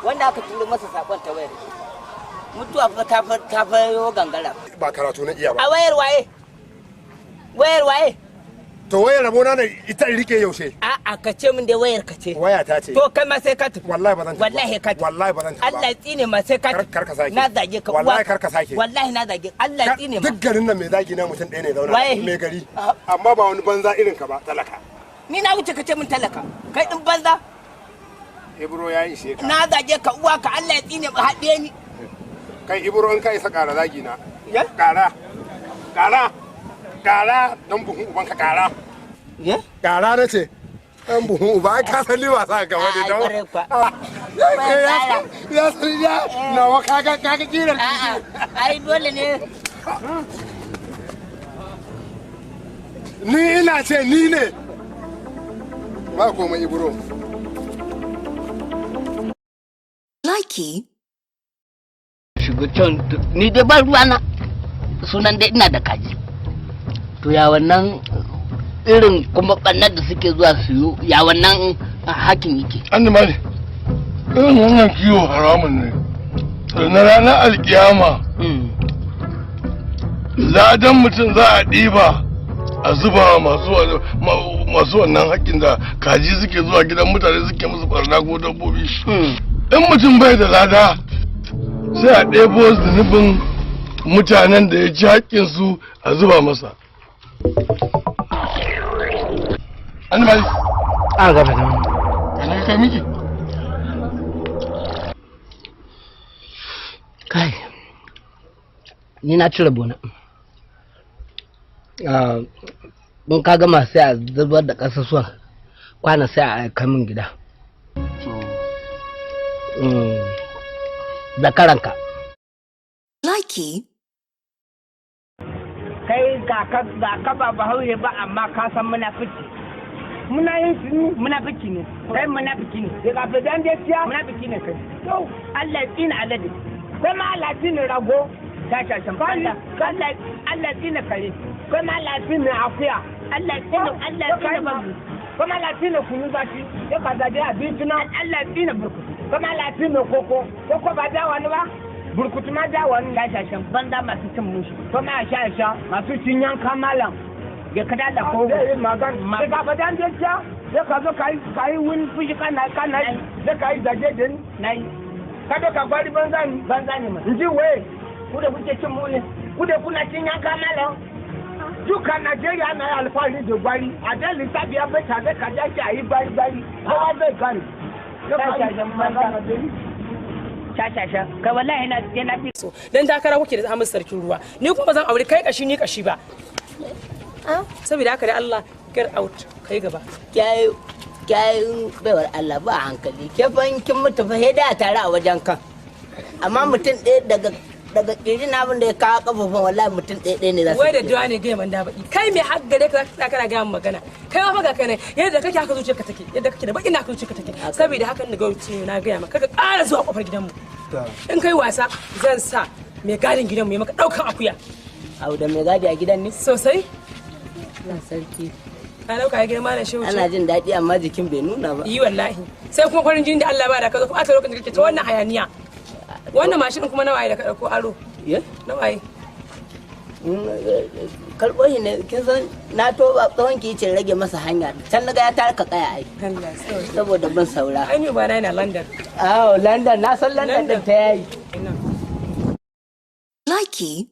Wanda aka turo masa sakon ta wayar. Mutuwa fa ta fa yo gangara. Ba karatu na iya ba. A wayar waye? Wayar waye? To wayar rabona ne ita in rike yaushe? A'a, ka ce min dai wayar ka ce. Waya ta ce. To kai ma sai ka tafi. Wallahi ba zan tafi ba. Wallahi ka tafi. Wallahi ba zan tafi ba. Allah ya tsine ma, sai ka tafi. Kar ka sake. Na zage ka. Wallahi uwa. kar ka sake. Wallahi na zage. Allah ya tsine ma. Duk garin nan mai zagi na mutum ɗaya ne zauna. Waye? Mai gari. Amma ba wani banza irin ka ba, talaka. Ni na wuce ka ce min talaka. Kai din banza. Ibro, ya ishe ka. Na zage ka, uwa ka, Allah ya tsine ma, haɗe ni. Kai Ibro, in ka isa ƙara zagi na. Ya? Ƙara. Ƙara. Ƙara don buhun ubanka, ƙara. Ya? Ƙara na ce. Ɗan buhun uba, ai ka san ni wasa gaba da Ai, dawa. ƙwarai kuwa. Ya ya san ya nawa, kaga kiran. A'a, ai dole ne. Ni ina ce ni ne. Ba komai, Ibro. Likey. Shiga can, ni dai ba ruwana, sunan dai ina da kaji. To ya wannan irin kuma ɓannar da suke zuwa su yi, ya wannan hakin yake? An ne irin wannan kiwo haramun ne. Na ranar Alkiyama ladan mutum za a ɗiba a zuba masu wannan haƙƙin da kaji suke zuwa gidan mutane suke musu barna ko dabbobi. In mutum bai da lada, sai a ɗebo zunubin mutanen da ya ci haƙƙinsu a zuba masa. An bai An gaba. Kana kai miki. Kai, ni na cire bona. In ka gama sai a zubar da ƙasusuwan kwana, sai a aika min gida. Zakaranka. Likey. Kai ga ka, ga ka ba Bahaushe ba, amma ka san munafiki. Muna yin su. Munafiki ne kai, munafiki ne. Daga fitan da ciya. Munafiki ne kai. To. Allah ya tsina alade. Kai ma Allah tsine rago. Shashashan banza. Allah, Allah ya tsina kare. Kai ma Allah tsine akuya. Allah ya tsina, Allah ya tsina babu. Kai ma Allah tsine kunu zaki ya ka zage abinci na. Allah ya tsina burkutu. Kai ma Allah tsine koko. Koko ba dawa ne ba, burkutu ma dawa ne. Shashashan banza masu cin mushi. Kai ma sha sha masu cin yanka malam. Ya kada da ko. Zai yi magana daga fitan da ciya, sai ka zo ka yi wani fushi, kana sai ka yi zage da ni. Nayi. Kada ka gwari banza ni. Banza ne ma. In ji waye? Ku da kuke cin mu ne. Ku da kuna cin yanka malam. Duka Najeriya na yi alfahari da gwari. A da lissafi ya bai tare ka dace a yi gwari gwari. Kowa zai gane. Shashashan banza. Shashashan kai, wallahi na na fi. So dan takara kuke da Ahmad Sarkin Ruwa, ni kuma zan aure kai kashi ni kashi ba. Saboda haka da Allah, get out, kai gaba. Kyayi kyayin baiwar Allah, ba hankali ke fa, in kin mutu fa sai da tare a wajen kan, amma mutum ɗaya daga ƙirin abin da ya kawo kafofin, wallahi mutum ɗaya ɗaya ne za su Wai da iya. duwa ne gaya man da baki. Kai mai har gare ka zaka kana gaya min magana? Kai ma fa ga kai ne yadda kake haka zuciyarka take, yadda kake da baki na haka zuciyarka take. Saboda haka ni ga wuce na gaya maka, ka ƙara zuwa kofar gidanmu. In kai wasa zan sa mai gadin gidanmu ya maka ɗaukan akuya. Au, da mai gadi a gidan ne? Sosai. Allah sarki. Ka dauka ya girma na Shehu. Ana jin daɗi amma jikin bai nuna ba. Yi wallahi, sai kuma farin jini da Allah ba da ka zo kuma aka lokacin da kake ta wannan hayaniya. Wannan mashin kuma nawaye da ka dauko aro? Ye? Nawaye? Karɓo shi ne, kin san na to ba tsawon ki ce rage masa hanya, can na ga ya tarka kaya ai. Allah sauke. Saboda bin saura. Ai ni ba na yana London. Aw, London, na san London din ta yayi. Ina. Likey.